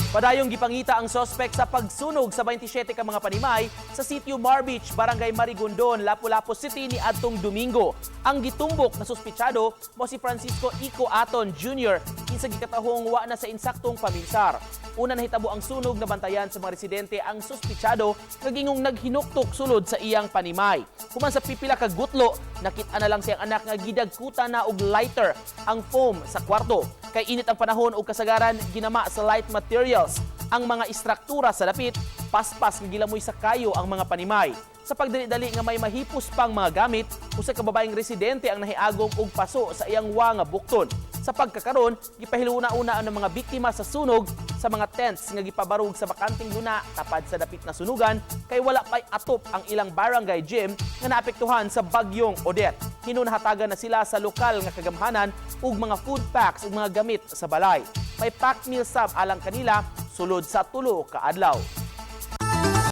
Padayong gipangita ang sospek sa pagsunog sa 27 ka mga panimay sa Sitio Marbich, Barangay Marigondon, Lapu-Lapu City ni adtong Domingo. Ang gitumbok na suspitsado mao si Francisco Ico Aton Jr. kinsa gikatahong wa na sa insaktong paminsar. Una nahitabo ang sunog, nabantayan sa mga residente ang suspitsado nga gingong naghinuktok sulod sa iyang panimay. Human sa pipila ka gutlo, nakita na lang siyang anak nga gidagkutan na og lighter ang foam sa kwarto. Kay init ang panahon ug kasagaran ginama sa light materials ang mga istruktura sa dapit, paspas nga gilamoy sa kayo ang mga panimay. Sa pagdali-dali nga may mahipos pang mga gamit, usa ka babaeng residente ang nahiagom og paso sa iyang wa nga bukton. Sa pagkakaron, gipahiluna-una ang mga biktima sa sunog sa mga tents nga gipabarog sa bakanteng luna tapad sa dapit na sunugan kay wala pay atop ang ilang barangay gym nga naapektuhan sa bagyong Odette. Hinuon hatagan na sila sa lokal nga kagamhanan ug mga food packs ug mga gamit sa balay. May pack meal sab alang kanila sulod sa 3 ka adlaw.